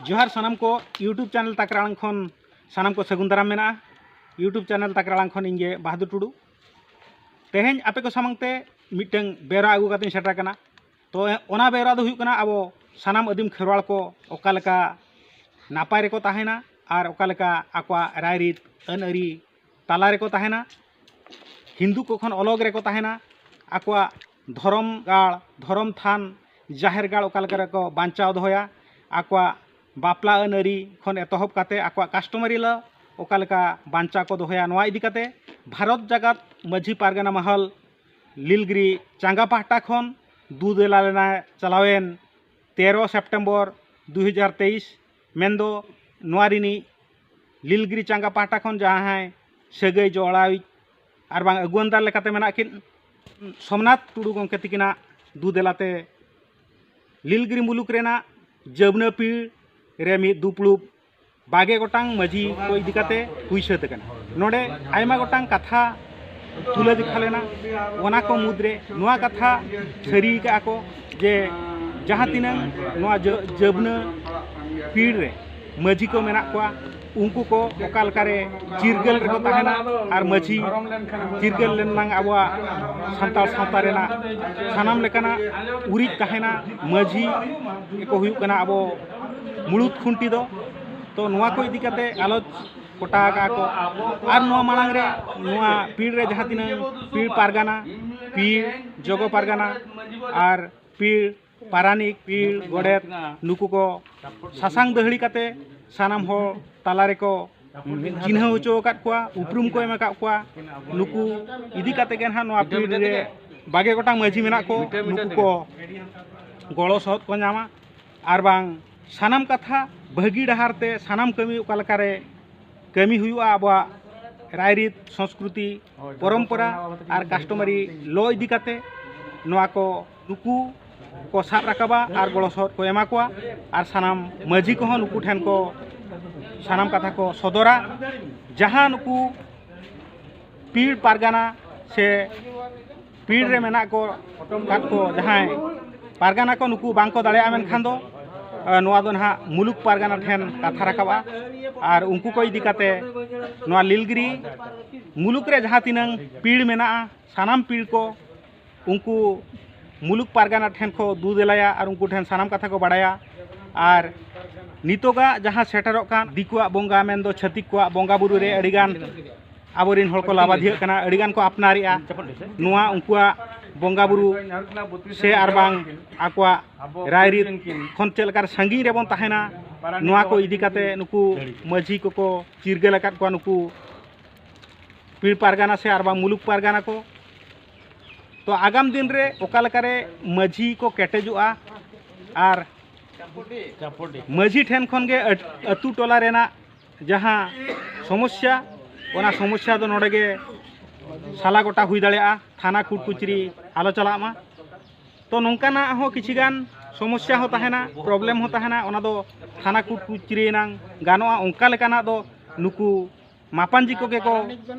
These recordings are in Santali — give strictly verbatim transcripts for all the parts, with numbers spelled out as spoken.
ᱡᱚᱦᱟᱨ ᱥᱟᱱᱟᱢ ᱠᱚ, YouTube ᱪᱮᱱᱮᱞ ᱛᱟᱠᱨᱟ ᱟᱲᱟᱝ ᱠᱷᱚᱱ ᱥᱟᱱᱟᱢ ᱠᱚ ᱥᱟᱹᱜᱩᱱ ᱫᱟᱨᱟᱢ ᱢᱮᱱᱟᱜᱼᱟ᱾ YouTube ᱪᱮᱱᱮᱞ ᱛᱟᱠᱨᱟ ᱟᱲᱟᱝ ᱠᱷᱚᱱ ᱤᱧ ᱜᱮ ᱵᱟᱦᱟᱫᱩᱨ ᱴᱩᱰᱩ᱾ ᱛᱮᱦᱮᱧ ᱟᱯᱮ ᱠᱚ ᱥᱟᱢᱟᱝ ᱛᱮ ᱢᱤᱫᱴᱟᱝ ᱵᱮᱣᱨᱟ ᱟᱹᱜᱩ ᱠᱟᱛᱮᱧ ᱥᱮᱴᱮᱨ ᱟᱠᱟᱱᱟ᱾ ᱛᱚ, ᱚᱱᱟ ᱵᱮᱣᱨᱟ ᱫᱚ ᱦᱩᱭᱩᱜ ᱠᱟᱱᱟ ᱟᱵᱚ ᱥᱟᱱᱟᱢ ᱟᱹᱫᱤᱢ ᱠᱷᱮᱨᱣᱟᱲ ᱠᱚ ᱚᱠᱟ ᱞᱮᱠᱟ ᱱᱟᱯᱟᱭ ᱨᱮᱠᱚ ᱛᱟᱦᱮᱱᱟ ᱟᱨ ᱚᱠᱟ ᱞᱮᱠᱟ ᱟᱠᱚᱣᱟᱜ ᱨᱟᱭᱨᱤᱛ ᱟᱹᱱ ᱟᱹᱨᱤ ᱛᱟᱞᱟ ᱨᱮᱠᱚ ᱛᱟᱦᱮᱱᱟ, ᱦᱤᱱᱫᱩ ᱠᱚ ᱠᱷᱚᱱ ᱚᱞᱚᱜ ᱨᱮᱠᱚ ᱛᱟᱦᱮᱱᱟ, ᱟᱠᱚᱣᱟᱜ ᱫᱷᱚᱨᱚᱢ ᱜᱟᱲ, ᱫᱷᱚᱨᱚᱢ ᱛᱷᱟᱱ, ᱡᱟᱦᱮᱨ ᱜᱟᱲ ᱚᱠᱟ ᱞᱮᱠᱟ ᱨᱮᱠᱚ ᱵᱟᱧᱪᱟᱣ ᱫᱚᱦᱚᱭᱟ, ᱟᱠᱚᱣᱟᱜ ᱵᱟᱯᱞᱟ ᱟᱹᱱ ᱟᱹᱨᱤ ᱠᱷᱚᱱ ᱮᱛᱚᱦᱚᱵ ᱠᱟᱛᱮ ᱟᱠᱚᱣᱟᱜ customary law ᱚᱠᱟ ᱞᱮᱠᱟ ᱵᱟᱧᱪᱟᱣ ᱠᱚ ᱫᱚᱦᱚᱭᱟ, ᱱᱚᱣᱟ ᱤᱫᱤ ᱠᱟᱛᱮ ᱵᱷᱟᱨᱚᱛ ᱡᱟᱠᱟᱛ ᱢᱟᱹᱡᱷᱤ ᱯᱟᱨᱜᱟᱱᱟ ᱢᱚᱦᱚᱞ ᱞᱤᱞᱜᱤᱨᱤ ᱪᱟᱸᱜᱟ ᱯᱟᱦᱴᱟ ᱠᱷᱚᱱ ᱫᱩ ᱫᱮᱞᱟ ᱞᱮᱱᱟ ᱪᱟᱞᱟᱣᱮᱱ ᱛᱮᱨᱚ ᱥᱮᱯᱴᱮᱢᱵᱚᱨ ᱫᱩ ᱦᱟᱡᱟᱨ ᱛᱮᱭᱤᱥ᱾ ᱢᱮᱱᱫᱚ ᱱᱚᱣᱟ ᱨᱤᱱᱤᱡ ᱞᱤᱞᱜᱤᱨᱤ ᱪᱟᱸᱜᱟ ᱯᱟᱦᱴᱟ ᱠᱷᱚᱱ ᱡᱟᱦᱟᱸᱭ ᱥᱟᱹᱜᱟᱹᱭ ᱡᱚᱲᱟᱣᱤᱡ ᱟᱨ ᱵᱟᱝ ᱟᱹᱜᱩᱣᱟᱹᱱᱫᱟᱨ ᱞᱮᱠᱟᱛᱮ ᱢᱮᱱᱟᱜ ᱠᱤᱱ ᱥᱳᱢᱱᱟᱛᱷ ᱴᱩᱰᱩ ᱜᱚᱢᱠᱮ ᱛᱤᱠᱤᱱᱟᱜ ᱫᱩ ᱫᱮᱞᱟᱛᱮ ᱞᱤᱞᱜᱤᱨᱤ ᱢᱩᱞᱩᱠ ᱨᱮᱱᱟᱜ ᱡᱟᱹᱵᱽᱱᱟᱹ ᱯᱤᱲ ᱨᱮ ᱢᱤᱫ ᱫᱩᱯᱲᱩᱵ ᱵᱟᱜᱮ ᱜᱚᱴᱟᱝ ᱢᱟᱹᱡᱷᱤ ᱠᱚ ᱤᱫᱤ ᱠᱟᱛᱮ ᱦᱩᱭ ᱥᱟᱹᱛ ᱟᱠᱟᱱᱟ᱾ ᱱᱚᱰᱮ ᱟᱭᱢᱟ ᱜᱚᱴᱟᱝ ᱠᱟᱛᱷᱟ ᱛᱩᱞᱟᱹ ᱡᱚᱠᱷᱟ ᱞᱮᱱᱟ᱾ ᱚᱱᱟ ᱠᱚ ᱢᱩᱫᱽᱨᱮ ᱱᱚᱣᱟ ᱠᱟᱛᱷᱟ ᱥᱟᱹᱨᱤ ᱟᱠᱟᱫᱼᱟ ᱠᱚ ᱡᱮ ᱡᱟᱦᱟᱸ ᱛᱤᱱᱟᱹᱝ ᱱᱚᱣᱟ ᱡᱟᱹ-, ᱡᱟᱹᱵᱽᱱᱟᱹ ᱯᱤᱲ ᱨᱮ ᱢᱟᱹᱡᱷᱤ ᱠᱚ ᱢᱮᱱᱟᱜ ᱠᱚᱣᱟ, ᱩᱱᱠᱩ ᱠᱚ ᱚᱠᱟ ᱞᱮᱠᱟᱨᱮ ᱪᱤᱨᱜᱟᱹᱞ ᱨᱮᱠᱚ ᱛᱟᱦᱮᱱᱟ ᱟᱨ ᱢᱟᱹᱡᱷᱤ ᱪᱤᱨᱜᱟᱹᱞ ᱞᱮᱱ ᱱᱟᱝ ᱟᱵᱚᱣᱟᱜ ᱥᱟᱱᱛᱟᱲ ᱥᱟᱶᱛᱟ ᱨᱮᱱᱟᱜ ᱥᱟᱱᱟᱢ ᱞᱮᱠᱟᱱᱟᱜ ᱩᱨᱤᱡ ᱛᱟᱦᱮᱱᱟ᱾ ᱢᱟᱹᱡᱷᱤ ᱜᱮᱠᱚ ᱦᱩᱭᱩᱜ ᱠᱟᱱᱟ ᱟᱵᱚ ᱢᱩᱲᱩᱫ ᱠᱷᱩᱱᱴᱤ ᱫᱚ᱾ ᱛᱚ, ᱱᱚᱣᱟ ᱠᱚ ᱤᱫᱤ ᱠᱟᱛᱮ ᱜᱟᱞᱚᱪ ᱜᱚᱴᱟ ᱟᱠᱟᱫᱼᱟ ᱠᱚ᱾ ᱟᱨ ᱱᱚᱣᱟ ᱢᱟᱲᱟᱝ ᱨᱮ ᱱᱚᱣᱟ ᱯᱤᱲ ᱨᱮ ᱡᱟᱦᱟᱸ ᱛᱤᱱᱟᱹᱜ ᱯᱤᱲ ᱯᱟᱨᱜᱟᱱᱟ, ᱯᱤᱲ ᱡᱚᱜᱚ ᱯᱟᱨᱜᱟᱱᱟ ᱟᱨ ᱯᱤᱲ ᱯᱟᱨᱟᱱᱤᱠ, ᱯᱤᱲ ᱜᱚᱰᱮᱛ, ᱱᱩᱠᱩ ᱠᱚ ᱥᱟᱥᱟᱝ ᱫᱟᱹᱦᱲᱤ ᱠᱟᱛᱮ ᱥᱟᱱᱟᱢ ᱦᱚᱲ ᱛᱟᱞᱟ ᱨᱮᱠᱚ ᱪᱤᱱᱦᱟᱹᱣ ᱦᱚᱪᱚ ᱟᱠᱟᱫ ᱠᱚᱣᱟ, ᱩᱯᱨᱩᱢ ᱠᱚ ᱮᱢ ᱟᱠᱟᱫ ᱠᱚᱣᱟ᱾ ᱱᱩᱠᱩ ᱤᱫᱤ ᱠᱟᱛᱮ ᱜᱮ ᱱᱟᱦᱟᱜ ᱱᱚᱣᱟ ᱯᱤᱲ ᱨᱮ ᱵᱟᱜᱮ ᱜᱚᱴᱟᱝ ᱢᱟᱹᱡᱷᱤ ᱢᱮᱱᱟᱜ ᱠᱚ, ᱱᱩᱠᱩ ᱠᱚ ᱜᱚᱲᱚ ᱥᱚᱦᱚᱫ ᱠᱚ ᱧᱟᱢᱟ᱾ ᱟᱨ ᱵᱟᱝ ᱥᱟᱱᱟᱢ ᱠᱟᱛᱷᱟ ᱵᱷᱟᱹᱜᱤ ᱰᱟᱦᱟᱨ ᱛᱮ ᱥᱟᱱᱟᱢ ᱠᱟᱹᱢᱤ ᱚᱠᱟ ᱞᱮᱠᱟᱨᱮ ᱠᱟᱹᱢᱤ ᱦᱩᱭᱩᱜᱼᱟ, ᱟᱵᱚᱣᱟᱜ ᱨᱟᱭᱨᱤᱛ, ᱥᱚᱸᱥᱠᱨᱤᱛᱤ, ᱯᱚᱨᱚᱢᱯᱚᱨᱟ ᱟᱨ customary law ᱤᱫᱤ ᱠᱟᱛᱮ ᱱᱚᱣᱟ ᱠᱚ ᱱᱩᱠᱩ ᱠᱚ ᱥᱟᱵ ᱨᱟᱠᱟᱵᱟ ᱟᱨ ᱜᱚᱲᱚ ᱥᱚᱦᱚᱫ ᱠᱚ ᱮᱢᱟ ᱠᱚᱣᱟ᱾ ᱟᱨ ᱥᱟᱱᱟᱢ ᱢᱟᱹᱡᱷᱤ ᱠᱚᱦᱚᱸ ᱱᱩᱠᱩ ᱴᱷᱮᱱ ᱠᱚ ᱥᱟᱱᱟᱢ ᱠᱟᱛᱷᱟ ᱠᱚ ᱥᱚᱫᱚᱨᱟ᱾ ᱡᱟᱦᱟᱸ ᱱᱩᱠᱩ ᱯᱤᱲ ᱯᱟᱨᱜᱟᱱᱟ ᱥᱮ ᱯᱤᱲ ᱨᱮ ᱢᱮᱱᱟᱜ ᱠᱚ ᱠᱟᱫ ᱠᱚ ᱡᱟᱦᱟᱸᱭ ᱯᱟᱨᱜᱟᱱᱟ ᱠᱚ, ᱱᱩᱠᱩ ᱵᱟᱝ ᱠᱚ ᱫᱟᱲᱮᱭᱟᱜᱼᱟ, ᱢᱮᱱᱠᱷᱟᱱ ᱫᱚ ᱱᱚᱣᱟ ᱫᱚ ᱱᱟᱦᱟᱜ ᱢᱩᱞᱩᱠ ᱯᱟᱨᱜᱟᱱᱟ ᱴᱷᱮᱱ ᱠᱟᱛᱷᱟ ᱨᱟᱠᱟᱵᱼᱟ᱾ ᱟᱨ ᱩᱱᱠᱩ ᱠᱚ ᱤᱫᱤ ᱠᱟᱛᱮ ᱱᱚᱣᱟ ᱞᱤᱞᱜᱤᱨᱤ ᱢᱩᱞᱩᱠ ᱨᱮ ᱡᱟᱦᱟᱸ ᱛᱤᱱᱟᱹᱝ ᱯᱤᱲ ᱢᱮᱱᱟᱜᱼᱟ, ᱥᱟᱱᱟᱢ ᱯᱤᱲ ᱠᱚ ᱩᱱᱠᱩ ᱢᱩᱞᱩᱠ ᱯᱟᱨᱜᱟᱱᱟ ᱴᱷᱮᱱ ᱠᱚ ᱫᱩ ᱫᱮᱞᱟᱭᱟ ᱟᱨ ᱩᱱᱠᱩ ᱴᱷᱮᱱ ᱥᱟᱱᱟᱢ ᱠᱟᱛᱷᱟ ᱠᱚ ᱵᱟᱲᱟᱭᱟ᱾ ᱟᱨ ᱱᱤᱛᱚᱜᱟᱜ ᱡᱟᱦᱟᱸ ᱥᱮᱴᱮᱨᱚᱜ ᱠᱟᱱ ᱫᱤᱠᱩᱣᱟᱜ ᱵᱚᱸᱜᱟ, ᱢᱮᱱᱫᱚ ᱪᱷᱟᱹᱛᱤᱠ ᱠᱚᱣᱟᱜ ᱵᱚᱸᱜᱟ ᱵᱩᱨᱩ ᱨᱮ ᱟᱹᱰᱤᱜᱟᱱ ᱟᱵᱚᱨᱮᱱ ᱦᱚᱲ ᱠᱚ ᱞᱟᱵᱟᱫᱷᱤᱭᱟᱹᱜ ᱠᱟᱱᱟ, ᱟᱹᱰᱤᱜᱟᱱ ᱠᱚ ᱟᱯᱱᱟᱨᱮᱜᱼᱟ᱾ ᱱᱚᱣᱟ ᱩᱱᱠᱩᱣᱟᱜ ᱵᱚᱸᱜᱟ ᱵᱩᱨᱩ ᱥᱮ ᱟᱨ ᱵᱟᱝ ᱟᱠᱚᱣᱟᱜ ᱨᱟᱭᱨᱤᱛ ᱠᱷᱚᱱ ᱪᱮᱫ ᱞᱮᱠᱟᱨᱮ ᱥᱟᱺᱜᱤᱧ ᱨᱮᱵᱚᱱ ᱛᱟᱦᱮᱱᱟ, ᱱᱚᱣᱟ ᱠᱚ ᱤᱫᱤ ᱠᱟᱛᱮ ᱱᱩᱠᱩ ᱢᱟᱹᱡᱷᱤ ᱠᱚᱠᱚ ᱪᱤᱨᱜᱟᱹᱞ ᱟᱠᱟᱫ ᱠᱚᱣᱟ, ᱱᱩᱠᱩ ᱯᱤᱲ ᱯᱟᱨᱜᱟᱱᱟ ᱥᱮ ᱟᱨ ᱵᱟᱝ ᱢᱩᱞᱩᱠ ᱯᱟᱨᱜᱟᱱᱟ ᱠᱚ᱾ ᱛᱚ ᱟᱜᱟᱢ ᱫᱤᱱ ᱨᱮ ᱚᱠᱟ ᱞᱮᱠᱟᱨᱮ ᱢᱟᱹᱡᱷᱤ ᱠᱚ ᱠᱮᱴᱮᱡᱚᱜᱼᱟ ᱟᱨ ᱢᱟᱹᱡᱷᱤ ᱴᱷᱮᱱ ᱠᱷᱚᱱ ᱜᱮ ᱟᱹᱛ-, ᱟᱹᱛᱩ ᱴᱚᱞᱟ ᱨᱮᱱᱟᱜ ᱡᱟᱦᱟᱸ ᱥᱚᱢᱚᱥᱥᱟ, ᱚᱱᱟ ᱥᱚᱢᱚᱥᱥᱟ ᱫᱚ ᱱᱚᱰᱮ ᱜᱮ ᱥᱟᱞᱟ ᱜᱚᱴᱟ ᱦᱩᱭ ᱫᱟᱲᱮᱭᱟᱜᱼᱟ, ᱛᱷᱟᱱᱟ ᱠᱳᱨᱴ ᱠᱚᱪᱟᱹᱨᱤ ᱟᱞᱚ ᱪᱟᱞᱟᱜ ᱢᱟ᱾ ᱛᱚ ᱱᱚᱝᱠᱟᱱᱟᱜ ᱦᱚᱸ ᱠᱤᱪᱷᱤ ᱜᱟᱱ ᱥᱚᱢᱚᱥᱥᱟ ᱦᱚᱸ ᱛᱟᱦᱮᱱᱟ, ᱯᱨᱚᱵᱞᱮᱢ ᱦᱚᱸ ᱛᱟᱦᱮᱱᱟ, ᱚᱱᱟ ᱫᱚ ᱛᱷᱟᱱᱟ ᱠᱳᱨᱴ ᱠᱚᱪᱟᱹᱨᱤ ᱮᱱᱟᱝ ᱜᱟᱱᱚᱜᱼᱟ᱾ ᱚᱱᱠᱟ ᱞᱮᱠᱟᱱᱟᱜ ᱫᱚ ᱱᱩᱠᱩ ᱢᱟᱯᱟᱱᱡᱤ ᱠᱚᱜᱮ ᱠᱚ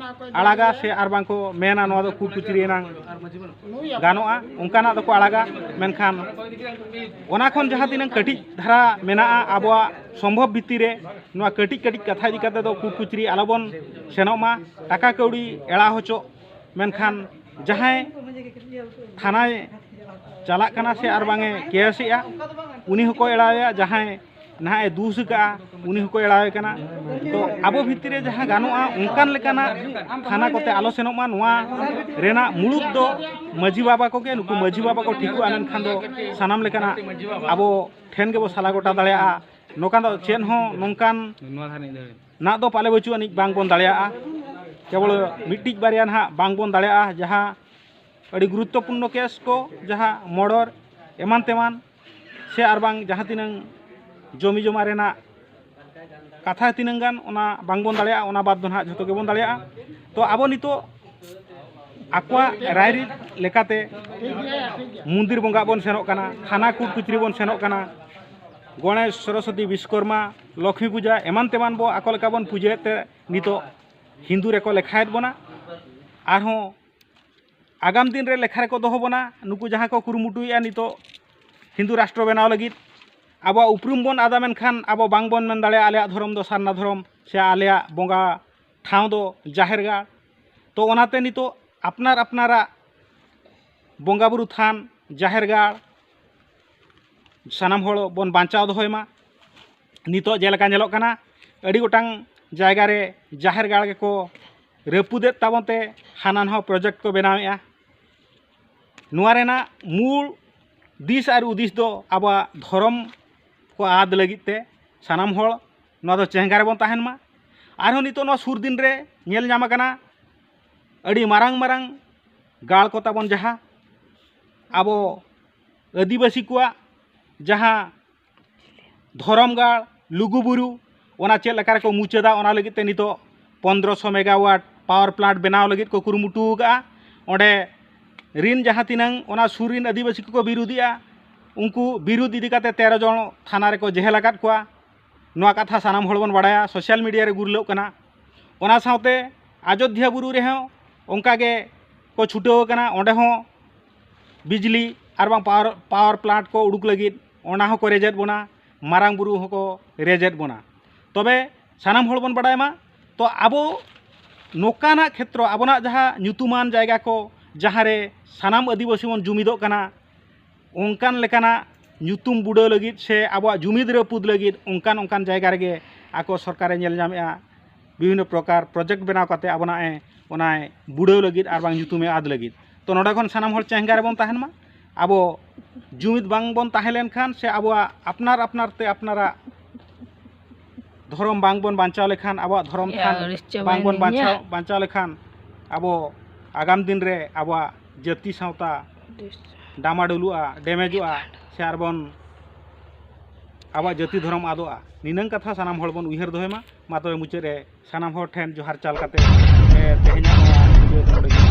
ᱟᱲᱟᱜᱟ ᱥᱮ ᱟᱨ ᱵᱟᱝ ᱠᱚ ᱢᱮᱱᱟ ᱱᱚᱣᱟ ᱫᱚ ᱠᱳᱨᱴ ᱠᱚᱪᱟᱹᱨᱤ ᱮᱱᱟᱝ ᱜᱟᱱᱚᱜᱼᱟ, ᱚᱱᱠᱟᱱᱟᱜ ᱫᱚᱠᱚ ᱟᱲᱟᱜᱟ᱾ ᱢᱮᱱᱠᱷᱟᱱ ᱚᱱᱟ ᱠᱷᱚᱱ ᱡᱟᱦᱟᱸ ᱛᱤᱱᱟᱹᱜ ᱠᱟᱹᱴᱤᱡ ᱫᱷᱟᱨᱟ ᱢᱮᱱᱟᱜᱼᱟ ᱟᱵᱚᱣᱟᱜ ᱥᱚᱢᱵᱷᱚᱵ ᱵᱷᱤᱛᱤᱨ ᱨᱮ, ᱱᱚᱣᱟ ᱠᱟᱹᱴᱤᱡ ᱠᱟᱹᱴᱤᱡ ᱠᱟᱛᱷᱟ ᱤᱫᱤ ᱠᱟᱛᱮ ᱫᱚ ᱠᱳᱨᱴ ᱠᱚᱪᱟᱹᱨᱤ ᱟᱞᱚᱵᱚᱱ ᱥᱮᱱᱚᱜ ᱢᱟ, ᱴᱟᱠᱟ ᱠᱟᱹᱣᱰᱤ ᱮᱲᱟ ᱦᱚᱪᱚᱜ᱾ ᱢᱮᱱᱠᱷᱟᱱ ᱡᱟᱦᱟᱸᱭ ᱛᱷᱟᱱᱟᱭ ᱪᱟᱞᱟᱜ ᱠᱟᱱᱟ ᱥᱮ ᱟᱨ ᱵᱟᱝ ᱮ ᱠᱮᱥᱮᱜᱼᱟ, ᱩᱱᱤ ᱦᱚᱸᱠᱚ ᱮᱲᱟᱣᱮᱭᱟ, ᱡᱟᱦᱟᱸᱭ ᱱᱟᱦᱟᱜ ᱮ ᱫᱩᱥ ᱟᱠᱟᱫᱼᱟ, ᱩᱱᱤ ᱦᱚᱸᱠᱚ ᱮᱲᱟᱣᱮ ᱠᱟᱱᱟ᱾ ᱛᱚ ᱟᱵᱚ ᱵᱷᱤᱛᱤᱨ ᱨᱮ ᱡᱟᱦᱟᱸ ᱜᱟᱱᱚᱜᱼᱟ ᱚᱱᱠᱟᱱ ᱞᱮᱠᱟᱱᱟᱜ ᱛᱷᱟᱱᱟ ᱠᱚᱛᱮ ᱟᱞᱚ ᱥᱮᱱᱚᱜ ᱢᱟ᱾ ᱱᱚᱣᱟ ᱨᱮᱱᱟᱜ ᱢᱩᱲᱩᱫ ᱫᱚ ᱢᱟᱹᱡᱷᱤ ᱵᱟᱵᱟ ᱠᱚᱜᱮ, ᱱᱩᱠᱩ ᱢᱟᱹᱡᱷᱤ ᱵᱟᱵᱟ ᱠᱚ ᱴᱷᱤᱠᱚᱜᱼᱟ, ᱢᱮᱱᱠᱷᱟᱱ ᱫᱚ ᱥᱟᱱᱟᱢ ᱞᱮᱠᱟᱱᱟᱜ ᱟᱵᱚ ᱴᱷᱮᱱ ᱜᱮᱵᱚ ᱥᱟᱞᱟ ᱜᱚᱴᱟ ᱫᱟᱲᱮᱭᱟᱜᱼᱟ᱾ ᱱᱚᱝᱠᱟ ᱫᱚ ᱪᱮᱫ ᱦᱚᱸ ᱱᱚᱝᱠᱟᱱ ᱱᱟᱜ ᱫᱚ ᱯᱟᱞᱮ ᱵᱟᱹᱪᱩᱜ ᱟᱹᱱᱤᱡ ᱵᱟᱝ ᱵᱚᱱ ᱫᱟᱲᱮᱭᱟᱜᱼᱟ᱾ ᱠᱮᱵᱚᱞ ᱢᱤᱫᱴᱤᱡ ᱵᱟᱨᱭᱟ ᱱᱟᱦᱟᱜ ᱵᱟᱝ ᱵᱚᱱ ᱫᱟᱲᱮᱭᱟᱜᱼᱟ, ᱡᱟᱦᱟᱸ ᱟᱹᱰᱤ ᱜᱩᱨᱩᱛᱛᱚᱯᱩᱨᱱᱚ ᱠᱮᱥ ᱠᱚ, ᱡᱟᱦᱟᱸ ᱢᱚᱨᱰᱚᱨ ᱮᱢᱟᱱ ᱛᱮᱢᱟᱱ ᱥᱮ ᱟᱨ ᱵᱟᱝ ᱡᱟᱦᱟᱸ ᱛᱤᱱᱟᱹᱝ ᱡᱚᱢᱤ ᱡᱚᱢᱟ ᱨᱮᱱᱟᱜ ᱠᱟᱛᱷᱟ ᱛᱤᱱᱟᱹᱝ ᱜᱟᱱ, ᱚᱱᱟ ᱵᱟᱝ ᱵᱚᱱ ᱫᱟᱲᱮᱭᱟᱜᱼᱟ, ᱚᱱᱟ ᱵᱟᱫᱽ ᱫᱚ ᱱᱟᱦᱟᱜ ᱡᱷᱚᱛᱚ ᱜᱮᱵᱚᱱ ᱫᱟᱲᱮᱭᱟᱜᱼᱟ᱾ ᱛᱚ ᱟᱵᱚ ᱱᱤᱛᱚᱜ ᱟᱠᱚᱣᱟᱜ ᱨᱟᱭᱨᱤᱛ ᱞᱮᱠᱟᱛᱮ ᱢᱚᱱᱫᱤᱨ ᱵᱚᱸᱜᱟ ᱵᱚᱱ ᱥᱮᱱᱚᱜ ᱠᱟᱱᱟ, ᱛᱷᱟᱱᱟ ᱠᱳᱨᱴ ᱠᱚᱪᱟᱹᱨᱤ ᱵᱚᱱ ᱥᱮᱱᱚᱜ ᱠᱟᱱᱟ, ᱜᱚᱬᱮᱥ, ᱥᱚᱨᱚᱥᱚᱛᱤ, ᱵᱤᱥᱠᱚᱨᱢᱟ, ᱞᱚᱠᱷᱢᱤ ᱯᱩᱡᱟ ᱮᱢᱟᱱ ᱛᱮᱢᱟᱱ ᱵᱚ ᱟᱠᱚ ᱞᱮᱠᱟ ᱵᱚᱱ ᱯᱩᱡᱟᱹᱭᱮᱫ ᱛᱮ ᱱᱤᱛᱚᱜ ᱦᱤᱱᱫᱩ ᱨᱮᱠᱚ ᱞᱮᱠᱷᱟᱭᱮᱫ ᱵᱚᱱᱟ᱾ ᱟᱨᱦᱚᱸ ᱟᱜᱟᱢ ᱫᱤᱱ ᱨᱮ ᱞᱮᱠᱷᱟ ᱨᱮᱠᱚ ᱫᱚᱦᱚ ᱵᱚᱱᱟ ᱱᱩᱠᱩ ᱡᱟᱦᱟᱸ ᱠᱚ ᱠᱩᱨᱩᱢᱩᱴᱩᱭᱮᱫᱼᱟ ᱱᱤᱛᱚᱜ ᱦᱤᱱᱫᱩ ᱨᱟᱥᱴᱨᱚ ᱵᱮᱱᱟᱣ ᱞᱟᱹᱜᱤᱫ᱾ ᱟᱵᱚᱣᱟᱜ ᱩᱯᱨᱩᱢ ᱵᱚᱱ ᱟᱫᱟ, ᱢᱮᱱᱠᱷᱟᱱ ᱟᱵᱚ ᱵᱟᱝ ᱵᱚᱱ ᱢᱮᱱ ᱫᱟᱲᱮᱭᱟᱜᱼᱟ ᱟᱞᱮᱭᱟᱜ ᱫᱷᱚᱨᱚᱢ ᱫᱚ ᱥᱟᱨᱱᱟ ᱫᱷᱚᱨᱚᱢ ᱥᱮ ᱟᱞᱮᱭᱟᱜ ᱵᱚᱸᱜᱟ ᱴᱷᱟᱶ ᱫᱚ ᱡᱟᱦᱮᱨ ᱜᱟᱲ᱾ ᱛᱚ ᱚᱱᱟᱛᱮ ᱱᱤᱛᱚᱜ ᱟᱯᱱᱟᱨ ᱟᱯᱱᱟᱨᱟᱜ ᱵᱚᱸᱜᱟ ᱵᱩᱨᱩ ᱛᱷᱟᱱ, ᱡᱟᱦᱮᱨ ᱜᱟᱲ ᱥᱟᱱᱟᱢ ᱦᱚᱲ ᱵᱚᱱ ᱵᱟᱧᱪᱟᱣ ᱫᱚᱦᱚᱭ ᱢᱟ᱾ ᱱᱤᱛᱚᱜ ᱡᱮᱞᱮᱠᱟ ᱧᱮᱞᱚᱜ ᱠᱟᱱᱟ, ᱟᱹᱰᱤ ᱜᱚᱴᱟᱝ ᱡᱟᱭᱜᱟ ᱨᱮ ᱡᱟᱦᱮᱨ ᱜᱟᱲ ᱜᱮᱠᱚ ᱨᱟᱹᱯᱩᱫᱮᱫ ᱛᱟᱵᱚᱱ ᱛᱮ ᱦᱟᱱᱟ ᱱᱟᱣᱟ ᱯᱨᱚᱡᱮᱠᱴ ᱠᱚ ᱵᱮᱱᱟᱣᱮᱫᱼᱟ᱾ ᱱᱚᱣᱟ ᱨᱮᱱᱟᱜ ᱢᱩᱞ ᱫᱤᱥ ᱟᱨ ᱦᱩᱫᱤᱥ ᱫᱚ ᱟᱵᱚᱣᱟᱜ ᱫᱷᱚᱨᱚᱢ ᱠᱚ ᱟᱫ ᱞᱟᱹᱜᱤᱫ ᱛᱮ ᱥᱟᱱᱟᱢ ᱦᱚᱲ ᱱᱚᱣᱟ ᱫᱚ ᱪᱮᱸᱜᱷᱟ ᱨᱮᱵᱚᱱ ᱛᱟᱦᱮᱱ ᱢᱟ᱾ ᱟᱨᱦᱚᱸ ᱱᱤᱛᱚᱜ ᱱᱚᱣᱟ ᱥᱩᱨ ᱫᱤᱱ ᱨᱮ ᱧᱮᱞ ᱧᱟᱢ ᱟᱠᱟᱱᱟ, ᱟᱹᱰᱤ ᱢᱟᱨᱟᱝ ᱢᱟᱨᱟᱝ ᱜᱟᱲ ᱠᱚ ᱛᱟᱵᱚᱱ, ᱡᱟᱦᱟᱸ ᱟᱵᱚ ᱟᱹᱫᱤᱵᱟᱹᱥᱤ ᱠᱚᱣᱟᱜ ᱡᱟᱦᱟᱸ ᱫᱷᱚᱨᱚᱢ ᱜᱟᱲ, ᱞᱩᱜᱩᱵᱩᱨᱩ, ᱚᱱᱟ ᱪᱮᱫ ᱞᱮᱠᱟ ᱨᱮᱠᱚ ᱢᱩᱪᱟᱹᱫᱟ, ᱚᱱᱟ ᱞᱟᱹᱜᱤᱫ ᱛᱮ ᱱᱤᱛᱚᱜ ᱯᱚᱱᱫᱽᱨᱚᱥᱚ ᱢᱮᱜᱟᱣᱟᱴ ᱯᱟᱣᱟᱨ ᱯᱞᱟᱱᱴ ᱵᱮᱱᱟᱣ ᱞᱟᱹᱜᱤᱫ ᱠᱚ ᱠᱩᱨᱩᱢᱩᱴᱩ ᱟᱠᱟᱫᱼᱟ᱾ ᱚᱸᱰᱮ ᱨᱤᱱ ᱡᱟᱦᱟᱸ ᱛᱤᱱᱟᱹᱝ ᱚᱱᱟ ᱥᱩᱨ ᱨᱤᱱ ᱟᱹᱫᱤᱵᱟᱹᱥᱤ ᱠᱚᱠᱚ ᱵᱤᱨᱩᱫᱷᱮᱜᱼᱟ, ᱩᱱᱠᱩ ᱵᱤᱨᱩᱫᱷ ᱤᱫᱤ ᱠᱟᱛᱮ ᱛᱮᱨᱚ ᱡᱚᱱ ᱛᱷᱟᱱᱟ ᱨᱮᱠᱚ ᱡᱮᱦᱮᱞ ᱟᱠᱟᱫ ᱠᱚᱣᱟ᱾ ᱱᱚᱣᱟ ᱠᱟᱛᱷᱟ ᱥᱟᱱᱟᱢ ᱦᱚᱲ ᱵᱚᱱ ᱵᱟᱲᱟᱭᱟ, ᱥᱳᱥᱟᱞ ᱢᱤᱰᱤᱭᱟ ᱨᱮ ᱜᱩᱨᱞᱟᱹᱜ ᱠᱟᱱᱟ᱾ ᱚᱱᱟ ᱥᱟᱶᱛᱮ ᱟᱡᱳᱫᱽᱫᱷᱟ ᱵᱩᱨᱩ ᱨᱮᱦᱚᱸ ᱚᱱᱠᱟ ᱜᱮ ᱠᱚ ᱪᱷᱩᱴᱟᱹᱣ ᱟᱠᱟᱱᱟ, ᱚᱸᱰᱮ ᱦᱚᱸ ᱵᱤᱡᱽᱞᱤ ᱟᱨ ᱵᱟᱝ ᱯᱟᱣᱟᱨ, ᱯᱟᱣᱟᱨ ᱯᱞᱟᱱᱴ ᱠᱚ ᱩᱰᱩᱠ ᱞᱟᱹᱜᱤᱫ ᱚᱱᱟ ᱦᱚᱸᱠᱚ ᱨᱮᱡᱮᱫ ᱵᱚᱱᱟ, ᱢᱟᱨᱟᱝ ᱵᱩᱨᱩ ᱦᱚᱸᱠᱚ ᱨᱮᱡᱮᱫ ᱵᱚᱱᱟ᱾ ᱛᱚᱵᱮ ᱥᱟᱱᱟᱢ ᱦᱚᱲ ᱵᱚᱱ ᱵᱟᱲᱟᱭ ᱢᱟ, ᱛᱚ ᱟᱵᱚ ᱱᱚᱝᱠᱟᱱᱟᱜ ᱠᱷᱮᱛᱨᱚ, ᱟᱵᱚᱱᱟᱜ ᱡᱟᱦᱟᱸ ᱧᱩᱛᱩᱢᱟᱱ ᱡᱟᱭᱜᱟ ᱠᱚ, ᱡᱟᱦᱟᱸ ᱨᱮ ᱥᱟᱱᱟᱢ ᱟᱹᱫᱤᱵᱟᱹᱥᱤ ᱵᱚᱱ ᱡᱩᱢᱤᱫᱚᱜ ᱠᱟᱱᱟ, ᱚᱱᱠᱟᱱ ᱞᱮᱠᱟᱱᱟᱜ ᱧᱩᱛᱩᱢ ᱵᱩᱰᱟᱹᱣ ᱞᱟᱹᱜᱤᱫ ᱥᱮ ᱟᱵᱚᱣᱟᱜ ᱡᱩᱢᱤᱫ ᱨᱟᱹᱯᱩᱫ ᱞᱟᱹᱜᱤᱫ ᱚᱱᱠᱟᱱ ᱚᱱᱠᱟᱱ ᱡᱟᱭᱜᱟ ᱨᱮᱜᱮ ᱟᱠᱚ ᱥᱚᱨᱠᱟᱨᱮ ᱧᱮᱞ ᱧᱟᱢᱮᱜᱼᱟ, ᱵᱤᱵᱷᱤᱱᱱᱚ ᱯᱨᱚᱠᱟᱨ ᱯᱨᱚᱡᱮᱠᱴ ᱵᱮᱱᱟᱣ ᱠᱟᱛᱮ ᱟᱵᱚᱱᱟᱜ ᱮ, ᱚᱱᱟᱭ ᱵᱩᱰᱟᱹᱣ ᱞᱟᱹᱜᱤᱫ ᱟᱨ ᱵᱟᱝ ᱧᱩᱛᱩᱢᱮ ᱟᱫ ᱞᱟᱹᱜᱤᱫ᱾ ᱛᱚ ᱱᱚᱰᱮ ᱠᱷᱚᱱ ᱥᱟᱱᱟᱢ ᱦᱚᱲ ᱪᱮᱸᱜᱷᱟ ᱨᱮᱵᱚᱱ ᱛᱟᱦᱮᱱ ᱢᱟ᱾ ᱟᱵᱚ ᱡᱩᱢᱤᱫ ᱵᱟᱝ ᱵᱚᱱ ᱛᱟᱦᱮᱸ ᱞᱮᱱᱠᱷᱟᱱ ᱥᱮ ᱟᱵᱚᱣᱟᱜ ᱟᱯᱱᱟᱨ ᱟᱯᱱᱟᱨ ᱛᱮ ᱟᱯᱱᱟᱨᱟᱜ ᱫᱷᱚᱨᱚᱢ ᱵᱟᱝ ᱵᱚᱱ ᱵᱟᱧᱪᱟᱣ ᱞᱮᱠᱷᱟᱱ, ᱟᱵᱚᱣᱟᱜ ᱫᱷᱚᱨᱚᱢ ᱛᱷᱟᱱ ᱵᱟᱝ ᱵᱚᱱ ᱵᱟᱧᱪᱟᱣ, ᱵᱟᱧᱪᱟᱣ ᱞᱮᱠᱷᱟᱱ ᱟᱵᱚ ᱟᱜᱟᱢ ᱫᱤᱱ ᱨᱮ ᱟᱵᱚᱣᱟᱜ ᱡᱟᱹᱛᱤ ᱥᱟᱶᱛᱟ ᱰᱟᱢᱟᱰᱳᱞᱚᱜᱼᱟ, ᱰᱮᱢᱮᱡᱚᱜᱼᱟ, ᱥᱮ ᱟᱨᱵᱚᱱ ᱟᱵᱚᱣᱟᱜ ᱡᱟᱹᱛᱤ ᱫᱷᱚᱨᱚᱢ ᱟᱫᱚᱜᱼᱟ᱾ ᱱᱤᱱᱟᱹᱝ ᱠᱟᱛᱷᱟ ᱥᱟᱱᱟᱢ ᱦᱚᱲ ᱵᱚᱱ ᱩᱭᱦᱟᱹᱨ ᱫᱚᱦᱚᱭ ᱢᱟ᱾ ᱢᱟ ᱛᱚᱵᱮ ᱢᱩᱪᱟᱹᱫ ᱨᱮ ᱥᱟᱱᱟᱢ ᱦᱚᱲ ᱴᱷᱮᱱ ᱡᱚᱦᱟᱨ ᱪᱟᱞ ᱠᱟᱛᱮ, ᱮ, ᱛᱮᱦᱮᱧᱟᱜ ᱱᱚᱣᱟ ᱵᱷᱤᱰᱤᱭᱳ ᱫᱚ ᱱᱚᱰᱮ ᱜᱮ